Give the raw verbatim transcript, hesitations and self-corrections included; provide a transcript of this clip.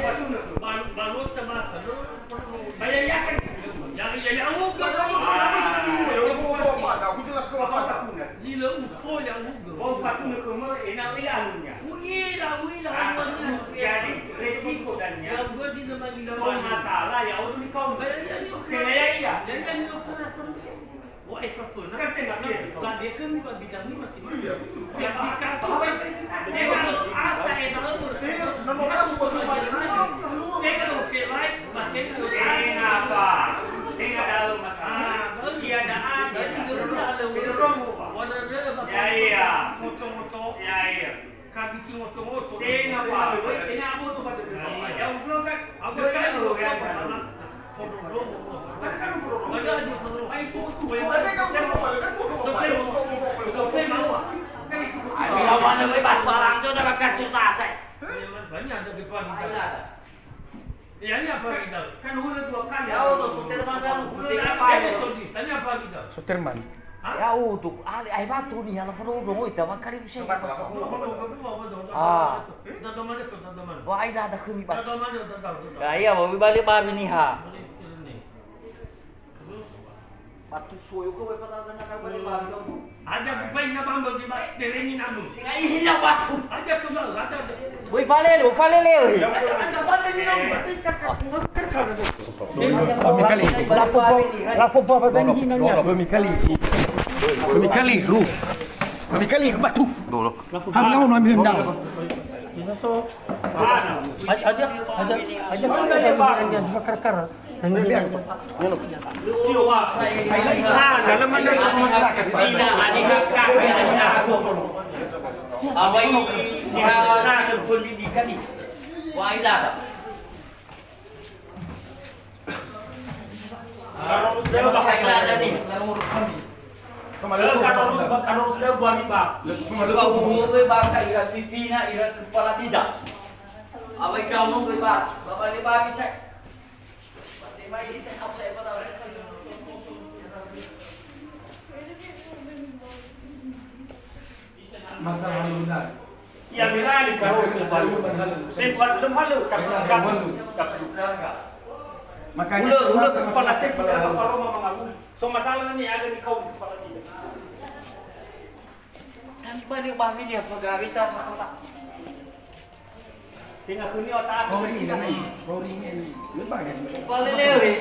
Balu, balu sama, balu. Ba ya'ia kan? Ya, ya, ya, oh, kalau. Zi lö uko ya ugo. Oh, fatunö khömö, ena'ö ya anunya. U'ila, u'ila, u'ila. Jadi, resiko dania. Ya, gua zi lö magi lö. Oh, masalah ya, oh, ni kaum. Ya, ya, ya. Kena ya, iya. Ya, ya, ya. Wa'e faföna. Kan tenga dia. Ba dia kan ba bidang ini masih. Iya, betul. Verifikasi. Apa verifikasi? Tenga asa ena'ö. Iya, nomor kasus betul. Tenga lo felai, ba tenga lo. Tenga apa? Tenga dalam masalah. Ah, baru. Iya, ada, ada. Baru, baru. Baru, baru. Ya, iya. Moco-moco. Ya, iya. Kabisi ngoco-ngoco. Tenga, Pak. Woi, tenga apa tu, Pak? Ya, udah kan. Apa kan lu ya? Lawan lebih banyak barang tu dalam kartu tas, eh. Banyak ada depan. Ya, ini apa kita? Kan hulö dua kali. Ya, udah, Suterman selalu hulö dua kali. Ini apa kita? Suterman. Hah? Ya, utuh, ali, ai batu nih, ala fano dong, oi, tama kali bisa. Coba, coba. Ah. Wah, ai, dah ada kami batu. Ya, iya, mau balik babi nih, ha. Batu soyo ko, wai, pada ada nak balik babi dong. Ada kupai na bambo di ba-, tereni namu. Ai, iya, batu. Ada kupai, ada, ada. Woi, falele, falele, woi. Ba mikali. Lafo ba, lafo ba, ba zani hina nia. Ba mikali. Ba mikali, ru. Ba mikali, batu. Dolo. Hamna ono ambil ndang. Aja, aja, aja. Kar-kar. Abai niha pendidikan ni. Wai lada. Kalau sudah, kalau sudah buah riba. Sebab umur gue bangka ira pipina, ira kepala bidang. Abai kamu gue bangka, bapak dia bagi cek. Masalah ini benar. Ya, berani kalau sebalu. Sebalu, lem halu, cakap, cakap. Makanya ular, ular kepala saya tidak apa-apa, Roma mengaku. So, masalah ini ada di kaum kepala tidak. Kan balik bami dia pegawai tak. Tenga khönia otak aku. Rory ini, Rory ini. Lupa kan? Falele, weh.